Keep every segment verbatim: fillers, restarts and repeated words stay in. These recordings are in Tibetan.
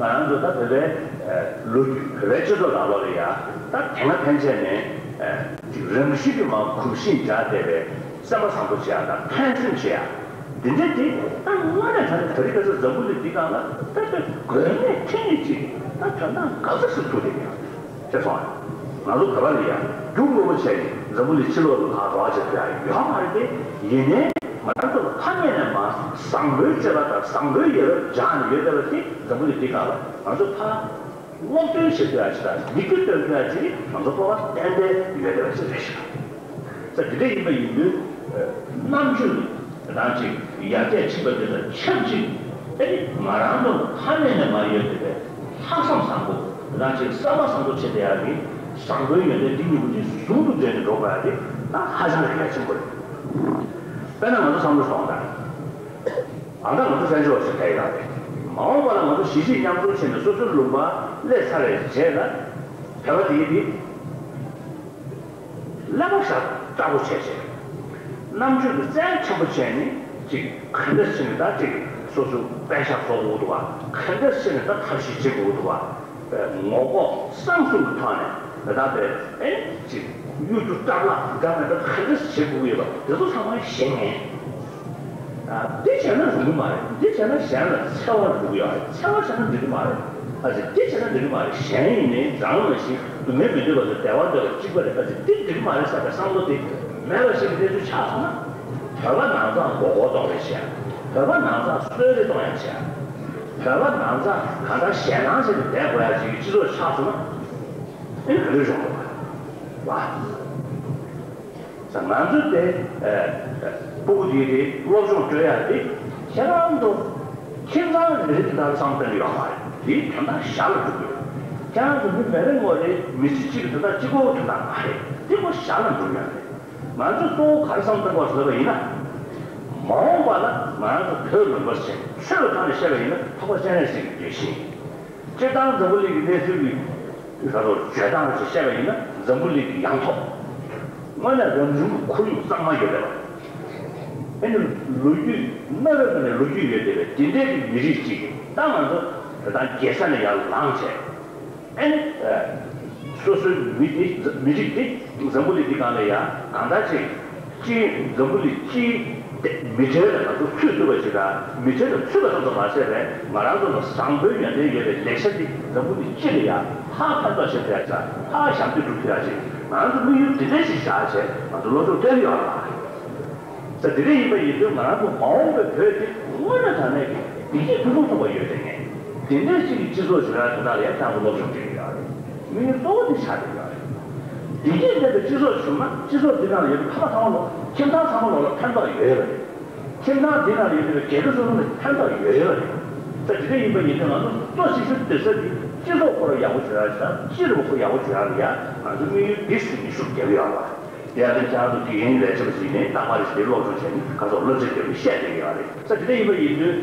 ང་ཚོ་ད་བོད་པའི་ལོ་རྒྱུས། བོད་པའི་སྤྱི་ཚོགས་ནང་ལོགས་ལ་ཡ་ད་དེ་སྔ་ཕན་ཆད་ནས་ཅིག་རང་བཞིན་གྱིས་མར་གོམས་གཤིས་འཇགས་བསྡད་པའི་སེམས་པ་བཟང་པོ་བྱེད་ཡ་དང་ཕན་སེམས་བྱེད་ཡ། འདི་འདྲ་དེ་ད་དངོས་གནས་དྲང་གནས་དེ་རིང་ཁ་སང་འཛམ་བུ་གླིང་འདི་སྒང་ལ་ད་ལྟ་དགོས་ངེས་ཁྲིད་ངེས་ཅིག་ད་དོན་དག་ག་ཚོད་ཞིག་ཐུག་བསྡད་ཀྱི་ཡོད་ཤེས་སོང་ཨ། ང་ཚོ་བོད་པ་ལ་ཡ་རྒྱུ་དངོས་པོ་བྱས་ནས་འཛམ་བུ་གླིང་ཕྱི་ལོགས་ལ་ཕར་རོགས་བྱེད་ཐུབ་ཡ་ཡོད་མ་རེད་དེ། ཡིན་ནའི་ང་རང་ཚོ་ལ་ཕ་མེས་ནས་མར་བཟང་པོའི་སྤྱོད་པ་དང་བཟང་པོའི་ཡ་རབས་སྦྱངས་ནས་ཡོད་བསྡད་པ་དེ་འཛམ་བུ་གླིང་འདི་སྒང་ལ་ང་ཚོ་ཕར་སློབ་སྟོན་བྱེད་ཐུབ་ཡ་ཅིག་དང་མིག་དཔེ་སྟོན་ཐུབ་ཡ་ཅིག་ང་ཚོ་སྤོབས་པ་ཏན་ཏན་ཡོད་བསྡད་པ་ཅིག་རེད་ཤག་ས་དེ་འདྲ་ཡིན་པ་ཡིན་དུས། རྣམ་དཔྱོད་ཀྱི་རང་ཅིག་ཡར་རྒྱས་ཕྱིན་པ་དེ་དང་ཆབས་ཅིག་ཨེ་ནི་ང་རང་ཚོ་ཕ་མེས་ནས་མར་ཡོད་བསྡད་པའི་ལྷག་བསམ་བཟང་པོ། རང་ཅིག་བསམ་པ་བཟང་པོ་བྱེད་བསྡད་ཡག་གི་བཟང་པོའི་ཡོན་ཏན་འདི་གཉིས་པོ་ཅིག་ཟུང་དུ་འབྲེལ་ནས་འགྲོ་དགོས་ཡག་དེ་ད་ཧ་ཅང་གི་གལ་ཆེན་པོ་རེད། དཔེར་ན་ང་ཚོ་བསམ་བློ་གཏོང་དང་། ཨ་ད་ང་ཚོ་བཙན་བྱོལ་བ་ཞིག་ཕེབས་ཡོད་རེད། མ་འོངས་པ་ལ་ང་ཚོ་གཞིས་བྱེས་མཉམ་འཛོམས་བྱས་ནས་སོ་སོའི་ལུང་པ་སླེབས་ཚར་བའི་རྗེས་ལ་བོད་པ་དེ་ཡིན་དེ། ཀླད་པ་ཞག་དཀྲག་པོ་བྱས་བྱས། རྣམ་དཔྱོད་ཀྱི་རྩལ་ཆེན་པོ་བྱས་ནས་ཅིག་ག་འདྲ་བྱས་ནས་ད་ཅིག་སོ་སོའི་པད་ཤག་བཟོ་དགོས་འདུག་བ། ག་འདྲ་བྱས་ནས་ད་ཐབས་ཤེས་བྱེད་དགོས་འདུག་བ། ངོ་ལྐོག་བསམ་གསུམ་གྱི་ཐོག་ནས་ད་ལྟ་དེ་ཨེ་ཅིག་གཡུ་རྒྱུ་སྐྲ་ལག་འདྲ་མེད་པ་ག་འདྲ་བྱེད་དགོས་ཀྱི་ཡོད་པ་དེ་ཚོ་ཚང་མ་ཤེས་ངེས། ཨ། འདི་བྱས་ན་རུང་གི་མ་རེད། འདི་བྱས་ན་གཞན་ལ་འཚེ་བ་འགྲོ་གི་ཡོད་རེད། འཚེ་བ་བྱས་ན་འགྲིག་གི་མ་རེད། ཨ་ཙི། འདི་བྱས་ན་འགྲིག་གི་མ་རེད། གཞན་ཡིན་ནའི་རང་ནང་བཞིན་སྡུག་བསྔལ་མི་འདོད་པ་དང་བདེ་བ་འདོད་པ་གཅིག་པ་རེད། ཨ་ཙི། འདི་འགྲིག་གི་མ་རེད་བསམ་པའི་བསམ་བློ་དེ་མེད་པ་ཞིག་གི་གནས་ཚུལ་ཆགས་སོང་ན། བོད་པ་ནང་ཚང་མགོ་སྐོར་གཏོང་རེས་བྱས། བོད་པ་ནང་ཚང་གསོད་རེས་གཏོང་ཡ་བྱས། བོད་པ་ནང་ཚང་གང་ལྟར་ཞེད་སྣང་བྱས་ནས་བསྡད་དགོས་ཡ་ཅིག་གི་སྤྱི་ཚོགས་ཆགས་སོང་ན། ཨེ་ག་རེ་བྱུང་འདུག་བ། ང་ཚོ་དེ་ཨ་སྤུ་གུ་དེ་དེ་སློབ་སྦྱོང་སྤྲོད་ཡ་དེ་ཁྱེད་རང་ཚོ་ཁྱིམ་ཚང་རེ་རེ་དེ་ལྟར་བསམ་བློ་གཏོང་གི་ཡོད་མ་རེད། དེའི་དོན་དག་ཞར་ལ་འགྲོ་གི་ཡོད། ཁྱེད་རང་ཚོ་མི་མི་རེ་ངོ་རེ་མི་ཚེ་གཅིག་གི་དོན་དག་གཅིག་པོ་དོན་དག་མ་རེད། དེ་ཁོ་ཞར་ལ་འགྲོ་གི་ཡོད་རེད། ང་ཚོས་གཙོ་བོ་ག་རེ་བསམ་བློ་གཏོང་དགོས་ཟེར་བ་ཡིན་ན། མ་འོངས་པ་ལ་ང་རང་ཚོ་བོད་ལུང་པ་ཞིག་ཆོས་ཀྱི་ཐོག་ནས་བཤད་པ་ཡིན་ན་འཕགས་པ་སྤྱན་རས་གཟིགས་ཀྱི་ཡིད་བཞིན། སྤྱིར་བཏང་འཛམ་བུ་གླིང་གི་གནས་ཚུལ་གྱི་ད་དུང་བརྗོད་སྟངས་ཅིག་བཤད་པ་ཡིན་ན་འཛམ་བུ་གླིང་གི་ཡང་ཐོག་དངོས་གནས་རང་བྱུང་གི་ཁོར་ཡུག་གཙང་མ་ཡོད་པ། ཨེ་ནི་ལོ་རྒྱུས་གནའ་བོའི་སྒང་ནས་ལོ་རྒྱུས་ཡོད་བསྡད་པའི་དེ་འདྲའི་གི་མི་རིགས་ཅིག་ད་ང་ཚོ་ད་ལྟ་རྒྱལ་ས་ནས་ཡར་ལངས་བྱས། ཨེ་ནི། སོ་སོའི་མི་དེ་མི་རིགས་དེ་འཛམ་བུ་གླིང་འདི་སྒང་ལ་ཡ་གང་ལྟར་ཅིག་སྤྱི་འཛམ་བུ་གླིང་སྤྱིའི་མི་གྲལ་ལ་ང་ཚོ་ཚུད་ཐུབ་པ་ཅིག་དང་མི་གྲལ་ལ་ཚུད་པ་ཙམ་དུ་མ་ཟད་པའི་ང་རང་ཚོ་ལ་བཟང་པོའི་ཡོན་ཏན་ཡོད་པའི་ལེགས་ཆ་དེ་འཛམ་བུ་གླིང་སྤྱི་ལ་ཡ་ཧ་ཕན་ཐོགས་བྱེད་ཐུབ་ཡ་ཅིག་ཧ་ཞབས་འདེགས་སྒྲུབ་ཐུབ་ཡ་ཅིག་ང་ཚོ་དམིགས་ཡུལ་དེ་འདྲ་ཞིག་བཞག་བྱས་ང་ཚོ་སློབ་སྦྱོང་སྤྲད་ཀྱི་ཡོད་ལ། ས་དེ་འདྲ་ཡིན་པ་ཡིན་དུས་ང་རང་ཚོ་མ་འོངས་པའི་བོད་དེ་དངོས་གནས་དྲང་གནས་ཀྱི་བདེ་སྐྱིད་ཕུན་སུམ་ཚོགས་པ་ཡོད་དེ་ངས་དེ་འདྲ་ཞིག་གི་སྤྱི་ཚོགས་ཤིག་ལ་དེ་དག་ལ་ཡང་ཁྱེད་ཚོ་སློབ་སྦྱོང་བྱེད་ཀྱི་ཡོད་རེད། དམིགས་ཡུལ་གཙོ་བོ་དེ་ཆགས་ཀྱི་ཡོད་རེད། བདེ་སྐྱིད་ལྡན་པའི་སྤྱི་ཚོགས་བྱུང་ན་སྤྱི་ཚོགས་འདི་ནང་ལ་ཡོད་པའི་ཕ་མ་ཚང་མ་ལོ་ཁྱིམ་ཚང་ཚང་མ་ལོ་ལ་ཕན་ཐོགས་ཡོད་རེད། ཁྱིམ་ཚང་འདི་ནང་ལ་ཡོད་པའི་རྒན་པོ་ཚོ་ལ་ཕན་ཐོགས་ཡོད་ཡོད་རེད། ད་དེ་འདྲ་ཡིན་པ་ཡིན་དུས་ང་ཚོ་གཙོ་ཆེ་ཤོས་འདོད་ས་དེ་སྤྱི་ཚོགས་ཁོ་རང་ཡག་པོ་བྱུང་ཡག་དང་སྤྱི་ཚོགས་ཁོ་ཡག་པོ་བྱུང་ཡག་ལ་ཡང་ང་ཚོ་དམིགས་ཡུལ་འདི་སུ་མི་ཤུགས་རྒྱབ་ཡོད་པ། དེ་ཡང་ཁྱེད་རང་ཚོ་དགེ་རྒན་ལས་བྱེད་པ་ཞིག་ནས་རྟག་པར་རེ་ཞིག་སློབ་སྦྱོང་བྱས་ནས་ཁ་སོགས་སློབ་ཚན་བརྒྱབ་ནས་བཤད་བསྡད་ཀྱི་ཡོད་རེད། ས་དེ་འདྲ་ཡིན་པ་ཡིན་དུས།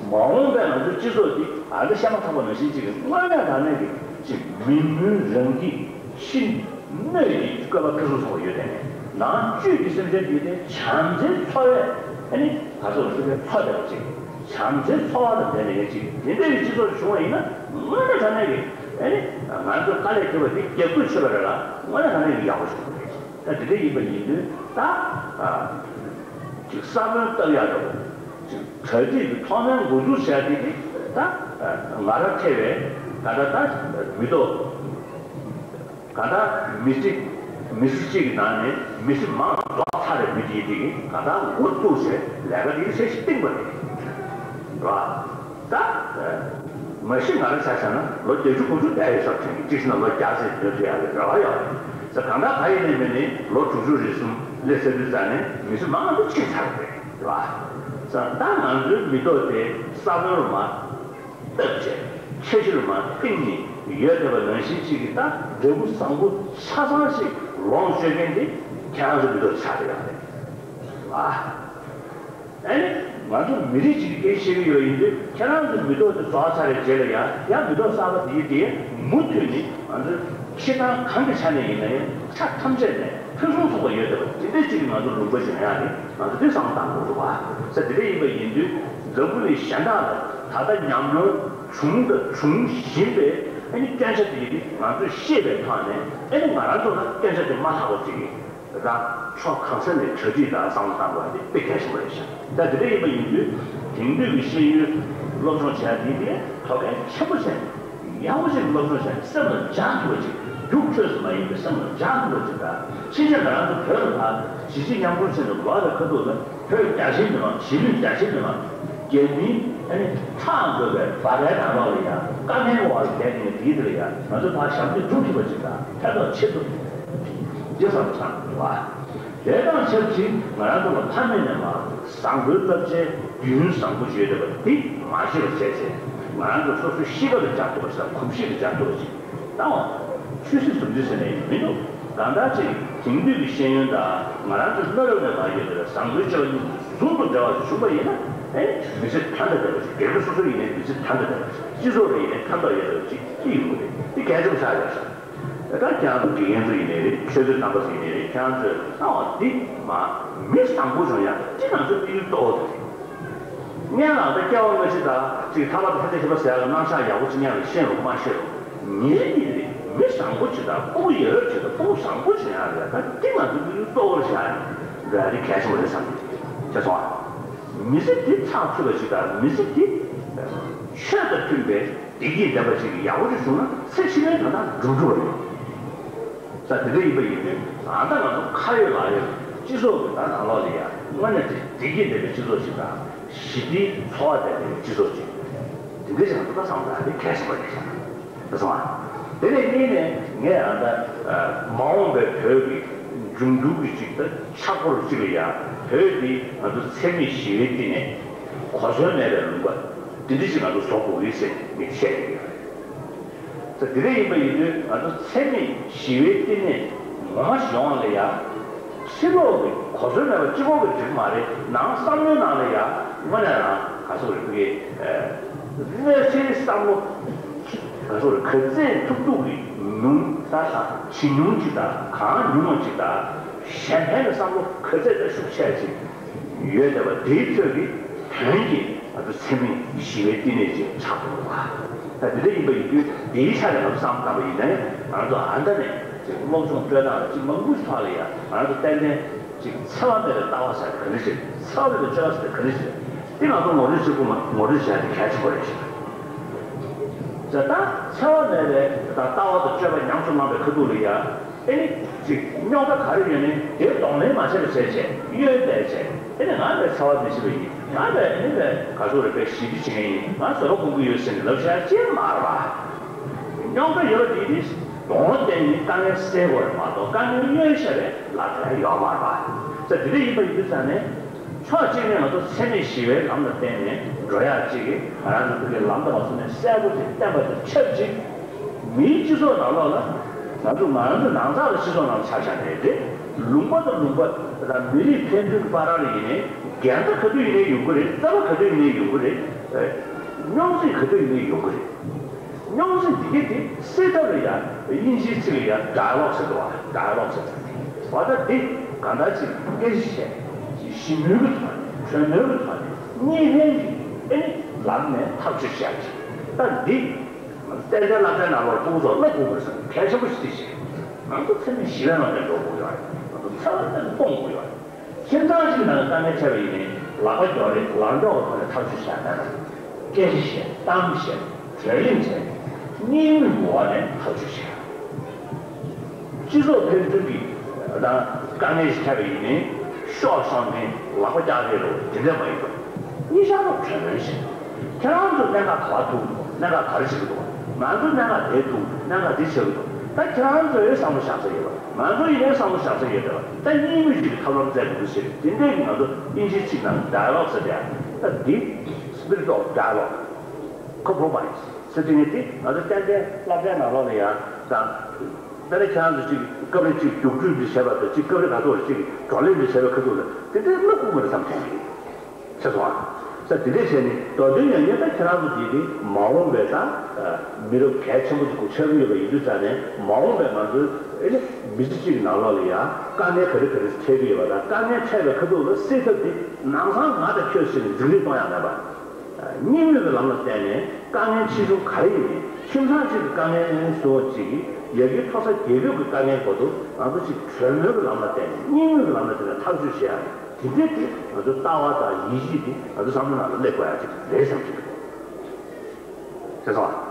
མ་འོངས་པའི་ང་ཚོའི་སྤྱི་ཚོགས་འདི་ཨ་འདྲ་བཤད་མ་ཐག་པ་ནང་བཞིན་ཅིག་གི་དངོས་གནས་དྲང་གནས་ཀྱི་ཅིག་མི་མོས་རང་གི་ཕྱི་སྣོད་ཀྱི་བཀོད་པ་ཕུན་སུམ་ཚོགས་པ་ཡོད་དེ་ནས་ནང་བཅུད་ཀྱི་སེམས་ཅན་འདི་དེ་བྱམས་བརྩེའི་འཚོ་བའི་ཨ་ནི་ག་ཚོད་ལ་ཞུ་བའི་འཚོ་བསྡད་པ་ཅིག་བྱམས་བརྩེའི་འཚོ་བ་དང་ལྡན་པའི་ཅིག་དེ་འདྲ་ཡི་སྤྱི་ཚོགས་བྱུང་བ་ཡིན་ན་དངོས་གནས་དྲང་གནས་ཀྱི་ཨ་ནི་ང་ཚོའི་དཀའ་ལས་ཐེབས་པ་འདི་རྒྱབ་སྐྱོར་བྱེད་པ་རེད་ལ་དངོས་གནས་དྲང་གནས་ཀྱི་ཡག་པོ་བྱུང་བ་རེད། ད་དེ་འདྲ་ཡིན་པ་ཡིན་དུས་ད་ཅིག་ས་བོན་བཏབ་ཡག་འདྲ་བོ་ཅིག་གྲ་སྒྲིག་གི་ཐོག་མའི་འགོ་འཛུགས་བྱ་དེ་དེ་ད་ང་རང་ཐེ་བའི་ད་ལྟ་ད་མི་ཐོག་ག་ད་མི་ཚེ་མི་ཚེ་གཅིག་གི་ནང་ནས་མི་ཚེ་མང་རྫོགས་ཚར་བའི་མི་དེ་དེ་གི་ག་ད་འགོ་བཙུགས་བྱས་ལས་ཀ་དེ་གི་ཚད་གཞི་བཏིང་པ་རེད་ར། ད། མ་གཞི་ང་རང་ཆ་བཞག་ན་ལོ་བརྒྱད་ཅུ་དགུ་བཅུ་བསྡད་ཡོད་ས་དྲན་གྱི་གཅིག་བྱས་ན་ལོ་བརྒྱ་ཙམ་སྡོད་ཐུབ་ཡག་གི་རེ་བ་ཡོད་རེད། ས་གང་ལྟར་ག་ཡིན་ནའི་མིན་ནའི་ལོ་དྲུག་ཅུ་རེ་གསུམ་སླེབས་ཚར་དུས་ཙང་ནས་མི་ཚེ་མང་པོ་ཕྱིན་ཚར་བ་རེད་བ། ས་ད་ང་ཚོའི་མི་ཐོག་དེ་ས་བོན་རུ་མ་བཏབ་བྱས་འཆར་གཞི་རུ་མ་བཏིང་ནས་ཡོད་བསྡད་པ་ནང་བཞིན་གཅིག་གི་ད་འབྲས་བུ་བཟང་པོ་ཆ་ཚང་ཞིག་ལོངས་སྤྱོད་མཁན་དེ་ཁྱེད་རང་ཚོའི་མི་ཐོག་ཆགས་བསྡད་ཡོད་རེད་བ། ཨ་ནི་ང་ཚོ་མི་རིགས་གཅིག་གི་སྐད་ཆ་བཤད་ཀྱི་ཡོད་པ་ཡིན་དུས་ཁྱེད་རང་ཚོའི་མི་ཐོག་དེ་རྫོགས་ཚར་བའི་རྗེས་ལ་ཡང་ཡང་མི་ཐོག་གསར་པ་དེ་ཡིན་དེ་མུ་མཐུད་ནས་ང་ཚོའི་ཤེས་སྟངས་གང་གི་ཆ་ནས་ཡིན་ན་ཡང་ཆ་ཐམས་ཅད་ནས་ཕུན་སུམ་ཚོགས་པ་ཡོད་བསྡད་པ་དེ་འདྲའི་གཅིག་གི་ང་ཚོ་ལུང་པ་ཞིག་ཡོང་ཡག་ནི་ང་ཚོ་དེ་བསམ་བློ་བཏང་དགོས་འདུག་བ། ས་དེ་འདྲ་ཡིན་པ་ཡིན་དུས་འཛམ་བུ་གླིང་གཞན་དག་ལ་ད་ལྟ་ཉམས་མྱོང་ བྱུང་དང་འབྱུང་བཞིན་པའི་ཨ་ནི་སྐྱོན་ཆ་དེ་ཡིན་ཏེ། ང་ཚོས་ཤེས་པའི་ཐོག་ནས་ཨ་ནི་ང་རང་ཚོ་ལ་སྐྱོན་ཆ་དེ་མ་ལྷག་པ་ཅིག་ཡིན། རེད་ད། ཕྱོགས་གང་ས་ནས་གྲ་སྒྲིག་དང་བསམ་བློ་བཏང་དགོས་པ་དེ་དཔེ་གལ་ཆེན་པོ་རེད་ཤག་ད་དེ་འདྲ་ཡིན་པ་ཡིན་དུས་དེང་དུས་ཀྱི་ཤེས་ཡོན་སློབ་སྦྱོང་བྱས་དེ་དེ་དོ་གལ་ཆེན་པོ་བྱས། ཡག་པོ་ཞིག་སློབ་སྦྱོང་བྱས་ནས་སེམས་ལ་འཇགས་ཐུབ་པ་ཅིག་རྒྱུགས་འཕྲོས་སུ་མ་ཡིན་པའི་སེམས་ལ་འཇགས་ཐུབ་པ་ཅིག་དང་། ཕྱིན་ཆད་ང་རང་ཚོ་བོད་ལ་ཕར་གཞིས་བྱེས་མཉམ་འཛོམས་བྱས་ནས་འགྲོ་བའི་ཁ་ཐུག་ལ་བོད་རྒྱ་ཆེ་མི་མང་གཞིས་ལུས་རྒྱ་ཆེ་མི་མང་རྒྱ་མིའི་ཨ་ནི་ཁྲག་དགོས་པའི་འབའ་སྒྲའི་ནང་ལོགས་ལ་ཡང་དཀའ་ངལ་འོག་ལ་བསྡད་མཁན་དེའི་དེ་ལ་ཡང་ང་ཚོ་ཕར་ཞབས་འདེགས་སྒྲུབ་ཐུབ་པ་ཅིག་དང་ཕན་ཐོགས་ཆེ་ཐུབ་ཅེས་བསམ་བློ་བཏང་དགོས་པ། དེ་དང་ཆབས་ཅིག་ང་རང་ཚོ་ལ་ཕ་མེས་ནས་མར་བཟང་པོའི་བསླབ་བྱའི་རྒྱུན་བཟང་པོ་ཅིག་ཡོད་བསྡད་པ་འདི་མ་ཤེས་པ་བྱས་ཚེ། ང་རང་ཚོ་སོ་སོའི་གཤིས་ཀ་ལ་འཇགས་ཐུབ་པ་ཞིག་དང་གོམས་གཤིས་ལ་འཇགས་ཐུབ་པ་ཞིག་བཏང་བ། ཆོས་སྲིད་ཟུང་འབྲེལ་ཟེར་ནས་མི་འདུག་གང་ལྟར་ཅིག་དེང་དུས་ཀྱི་ཤེས་ཡོན་དང་ང་རང་ཚོའི་སྔ་རབས་ནས་མར་ཡོད་པའི་བཟང་པོའི་སྤྱོད་པ་གཉིས་ཀྱི་ཟུང་དུ་འབྲེལ་བ་ཞིག་བྱུང་པ་ཡིན་ན། ཨེ། མི་ཚེ་ཐ་མ་དེ་ལ་ཞིག་སྒེར་གྱི་སོ་སོ་ཡིན་ནའི་མི་ཚེ་ཐ་མ་དེ་ལ་ཞིག་སྤྱི་ཚོགས་ལ་ཡིན་ནའི་ཕན་ཐོགས་ཡོད་པ་ཞིག་ཅི་ཡོང་གི་རེད། འདི་གལ་ཆེན་པོ་ཆགས་ཡོད་ས་རེད། ད་ཁྱེད་རང་ཚོ་དགེ་རྒན་ཚོ་ཡིན་ནའི་རེད། ཆོས་རྩེད་རྣམ་པ་ཚོ་ཡིན་ནའི་རེད། ཁྱེད་རང་ཚོས་ལྟ་བ་འདི་མ་མི་བཟང་པོ་བྱུང་ཡ་འདི་ང་ཚོའི་དམིགས་ཡུལ་གཙོ་བོ་དེ་རེད། སྔོན་ལ་ད་སྐྱེ་བ་སྔ་ཕྱི་དང་ཅིག་ཐར་པ་དང་ཐར་ཆེན་ཞེས་པ་ཟེར་ཡ་ལ་རྣམ་གཞག་ཡག་པོ་ཅིག་སྔོན་ལ་ཤེས་རུང་མ་ཤེས་རུང་། ཉིན་རེ་ཉིན་རེ་མི་བཟང་པོ་ཅིག་དང་ཕྲུ་གུ་ཡ་རབས་ཅིག་དང་ཕྲུ་གུ་བཟང་པོ་བྱུང་ཡ་ལ་ད་འདི་ང་ཚོའི་དམིགས་ཡུལ་གཙོ་བོར་བཞག་ཡ་འདྲ་འདི་གལ་ཆེན་པོ་རེད་བསམ་གྱི་འདུག་བྱས་སོང་ཨ། མི་ཚེ་འདི་ཚགས་ཚུད་པ་ཞིག་དང་མི་ཚེ་འདི་ཆོས་དང་མཐུན་པའི་བདེ་སྐྱིད་ལྡན་པ་ཞིག་ཡག་པོ་ཞིག་བྱུང་ན་ཚེ་ཕྱི་མའི་དོན་དག་འགྲུབ་འགྲོ་བ་རེད། ས་དེ་འདྲ་ཡིན་པ་ཡིན་དུས་ད་ལྟ་ང་ཚོ་ཁ་ཡོད་ལག་ཡོད་སྤྱི་ཚོགས་ཀྱི་ད་ནང་ལོགས་ལ་ཡ་དངོས་གནས་བདེ་སྐྱིད་ལྡན་པའི་སྤྱི་ཚོགས་ཤིག་དང་ཞི་བདེའི་འཚོ་བ་ལྡན་པའི་སྤྱི་ཚོགས་ཤིག་དེ་འདྲ་ཞིག་ང་ཚོ་ད་བསམ་བློ་བཏང་ཡ་དེ་གལ་ཆེན་པོ་རེད་ཤག་དེ་སོང་ཨ། དེ་ནས་གཉིས་ནས་ངས་ཨ་ད་མ་འོངས་པའི་བོད་ཀྱི་འབྱུང་འགྱུར་གྱི་ཅིག་ད་ཆག་སྒོ་རུ་ཅིག་ལ་ཡ་བོད་འདི་ང་ཚོ་འཚེ་མེད་ཞི་བའི་བསྟི་གནས་གོ་མཚོན་མེད་པའི་ལུང་པ་འདི་འདྲ་ཞིག་ང་ཚོ་བཟོ་དགོས་ཀྱི་ཟེར་ངས་བཤད་ཀྱི་ཡོད་རེད། ད་དེ་འདྲ་ཡིན་པ་ཡིན་དུས་ང་ཚོ་འཚེ་མེད་ཞི་བའི་བསྟི་གནས་ངོ་མ་ཞིག་ཡོང་བ་ལ་ཡ། ཕྱི་ལོགས་ཀྱི་གོ་མཚོན་མེད་པ་གཅིག་པོ་གིས་འགྲིག་མ་རེད། ནང་བསམ་བློའི་ནང་ལ་ཡ་དངོས་གནས་རང་ག་ཚོད་རེད་ཕ་གི། གནོད་འཚེའི་བསམ་བློ་ག་ཚོད་རེད་ག་ཚད་ཐུབ་ཐུབ་ཀྱི་ཉུང་ད་དང་ཇེ་ཉུང་ཅིག་དང་གང་ཉུང་བ་ཅིག་དང་གཞན་ཕན་གྱི་བསམ་བློ་ག་ཚད་ད་ཤུགས་ཆེ་ཅིག་ཡོད་བསྡད་པ་དེའི་ཚོད་ཀྱི་དོན་གྱིས་ང་ཚོ་འཚེ་མེད་ཞི་བའི་བསྟི་གནས་ཅིག་ཆགས་དགོས་པ། ད་དེ་འདྲ་ཡིན་པ་ཡིན་དུས་དེའི་ཆ་ནས་ང་ཚོ་བསམ་བློ་བཏང་པ་ཡིན་ན་ང་ཚོ་ཨ་མདའ་ནས་ཅིག་སློབ་སྦྱོང་སྤྲོད་སྟངས་ལ་ཅིག་མང་པོ་ཞིག་ཐོག་ལ་ཡ་ང་ཚོ་ཏན་ཏན་ཅིག་འཚེ་བ་མེད་པའི་ལྟ་བ་ཟེར་ག་འདྲ་ཞིག་འཚེ་བ་མེད་པའི་སྤྱོད་པ་ཟེར་ག་འདྲ་ཞིག་འདི་ང་ཚོ་ངོ་སྤྲོད་བྱེད་དགོས་མ་ངོ་སྤྲོད་བྱས་ཏེ་གལ་ཆེན་པོ་རེད་ཞེས། ད་ལྟ་འཚེ་བ་མེད་པའི་ད་ལྟ་བ་དང་སྤྱོད་པ་ཉམས་སུ་བླངས་པའི་ཁ་ཐུག་ལ་ཡ། ཨེ་ནི། ཅིག་རྙོག་དྲ་ག་རེ་ཡོད་ནའི་དེ་གདོང་ལེན་མ་བྱས་པ་བྱས་བྱས་གཡོལ་བསྡད་བྱས་ཨེ་ནི་ང་བས་འཚེ་བ་མི་བྱེད་པ་ཡིན། ང་བས་ཨེ་ནི་བས་ག་ཚོད་རེ་བས་ཞི་བདེ་བྱེད་མཁན་ཡིན། ང་བཟོད་པ་སྒོམ་གྱི་ཡོད་ཟེར་ནས་ལབ་བྱས་ཅི་མ་རེད་པ། རྙོག་དྲ་ཡོད་པ་དེ་ནི་གདོང་བསྟན་ནས་དཀའ་ངལ་སེལ་དགོས་རེད་མ་གཏོགས་དཀའ་ངལ་གཡོལ་བྱས་པའི་ལག་ཆ་ཡོད་མ་རེད་པ། ས་དེ་འདྲ་ཡིན་པ་ཡིན་དུས་ཙང་ནས། ཕྱོགས་གཅིག་ནས་ང་ཚོ་འཚེ་མེད་ཞི་བའི་ལམ་ལ་བརྟེན་ནས་འགྲོ་ཡག་ཅིག་གིས་ང་རང་ཚོ་ཕ་གིའི་ལམ་དང་བ་སོ་ནས་གསལ་པོ་ཅིག་བསྟན་པ་དང་ཆབས་ཅིག་མིའི་སྤྱི་ཚོགས་ནང་ལོགས་ལ་ང་ཚོ་ང་རང་ཚོ་ནང་ཚགས་ལ་སྤྱི་ཚོགས་ནང་ལ་ཆ་བཞག་ནས་རེད། ལུང་པ་དང་ལུང་པ་དང་མི་རིགས་ཕན་ཚུན་གྱི་བར་ལ་ཡིན་ནའི་འགལ་ཟླ་ག་དུས་ཡིན་ནའི་ཡོང་གི་རེད། རྩོད་པ་ག་དུས་ཡིན་ནའི་ཡོང་གི་རེད། རྙོག་འཛིང་ག་དུས་ཡིན་ནའི་ཡོང་གི་རེད། རྙོག་འཛིང་འདི་གས་དེ་སེལ་ཐབས་ལ་ཡང་དབྱིན་ཇིའི་ཚིག་ལ་ཡང་ཌའི་ལོག་ཟེར་འདུག་བ། ཌའི་ལོག་ཟེར་འདུག་བ། ད་འདི་གང་ལྟར་ཅིག་སྐད་ཆ་བཤད། ཅིག་ཞི་མོལ་གྱི་ཐོག་ནས་གྲོས་མོལ་གྱི་ཐོག་ནས་གཉིས་ཕན་གྱི་ཨེ་ནི་ལམ་ནས་ཐག་གཅོད་བྱ་ཅིག་ད་འདི་ཏན་ཏན་བསླབ་གྲྭའི་ནང་ལོགས་ཕྲུ་གུ་ཚོ་བསླབ་དགོས་པ་རེད་བསམ་གལ་ཆེན་པོ་ཞིག་དེ་བྱས། ང་ཚོ་འཚེ་མེད་ཞི་བའི་ལམ་ནས་འགྲོ་དགོས་ཡོད་རེད། ང་ཚོ་འཚེ་བ་ནས་སྤོང་དགོས་ཡོད་རེད། ཁྱིམ་ཚང་གཅིག་ནང་དཀའ་ངལ་འཕྲད་པ་ཡིན་ནའི་ལག་པ་རྒྱོག་རེས་ལག་འགྱོག་གི་ཐོག་ནས་ཐག་གཅོད་བྱ་ན་ན། སྐད་ཆ་བཤད་གཏམ་བཤད་གྲོས་གླེང་བྱས་གཉིས་མོས་ཀྱི་འོག་ནས་ཐག་གཅོད་བྱས། སྤྱི་ཚོགས་ཕན་ཚུན་གྱི་དང་དཀའ་ངལ་ཞིག་འཕྲད་པ་ཡིན་ནའི་ཤོག་བཤམས་ནས་ལག་པ་བཀྱག་རེས་རོགས་དེ་འདྲ་མ་ཡིན་པར་གཉིས་ཆར་ཐོག་གྲོས་མོལ་བྱས། ཁྱེད་རང་ཚོ་གནད་འགག་ག་པར་ཐུག་འདུག་གནད་འགག་ག་རེ་བྱེད་ཀྱི་འདུག་ང་ཚོ་གནད་འགག་དེ་ཐུག་འདུག་གནད་འགག་འདི་བྱེད་ཀྱི་འདུག་ད་ཁྱེད་རང་ཚོས་བསམ་བློ་བཞག་ས་ཡོད་པ། ང་ཚོ་ཡིན་ནའི་བསམ་བློ་བཞག་ས་ཡོད་རེད་བ། ད་གཉིས་མོས་ཀྱི་ཐབས་ལམ་བཙལ་དགོས་ཀྱི་ཞིག་རེད། དེ་འདྲས་ཀྱི་ང་ཚོ་དབྱིན་ཇིའི་ཚིག་ནང་ཌའི་ལོག་ཟེར་ཏེ། ད་འདི་spirit of dialogue compromise ཟེར་དེ་ནི་དེ་ང་ཚོ་ཏན་ཏན་བསླབ་གྲྭའི་ནང་ལོགས་ལ་ཡང་དང་། དཔེར་ན་ཁྱེད་རང་ཚོ་ཅིག་སྐབས་རེ་ཅིག་རྒྱུགས་སྤྲོད་འདི་བྱས་པ་དང་ཅིག་སྐབས་རེ་ག་ཚོད་ཅིག་བགྲོ་གླེང་འདི་བྱས་པའི་ཁ་ཐུག་ལ་དེ་འདྲའི་བསླབ་དགོས་མ་རེད་བསམ་བྱུང་། ཤེས་སོང་ཨ། ས་དེ་འདྲས་བྱས་ནས་མདོ་དོན་ཡང་སྙིང་ད་ཁྱེད་རང་ཚོ་འདི་དེ་མ་འོངས་པའི་ད་མི་རབས་གལ་ཆེན་པོ་ཅིག་གོ་ཆགས་ཀྱི་ཡོད་པ་ཡིན་དུས་ཙང་ནས་མ་འོངས་པའི་ང་ཚོའི་ཨེ་ནི་མི་ཚེ་གཅིག་གི་ནང་ལོགས་ལ་ཡང་དཀའ་ངལ་ག་རེ་ག་རེ་འཕྲད་ཀྱི་ཡོད་པ་དང་དཀའ་ངལ་འཕྲད་པའི་ཁ་ཐུག་ལ་སེལ་ཐབས་དེ་ནང་སང་ང་དང་ཁྱོད་ཟེར་ནས་འཛིང་རེས་གཏོང་ཡག་མེད་པ། གཉིས་མོས་ཀྱི་ལམ་ལ་བརྟེན་ནས་ དཀའ་ངལ་ཆེ་ཆུང་ག་རེ་ཡིན། ཁྱིམ་ཚང་གཅིག་གི་དཀའ་ངལ་བཟོ་བ་གཅིག་གིས་ཡ་གིའི་མཐོ་ས་རྒྱལ་ཁབ་ཀྱི་དཀའ་ངལ་སྐོར་དུ་ང་ཚོ་གཅིག་གྲོས་མོལ་གྱི་ལམ་ལ་བརྟེན་ནས་གཉིས་མོས་ཀྱི་ལམ་ལ་བརྟེན་ནས་ཐག་གཅོད་བྱེད་ཡ་རེད། དེ་འདྲའི་དེ་ང་ཚོའི་ལྟ་བ་དང་ཡིད་ཆེས་དེ་ང་ཚོའི་བསམ་བློ་ནང་ལ་སླེབས་དགོས་ཡ་གཅིག་རེད་བསམ་གྱི་འདུག། ཤེས་སོང་ཨ།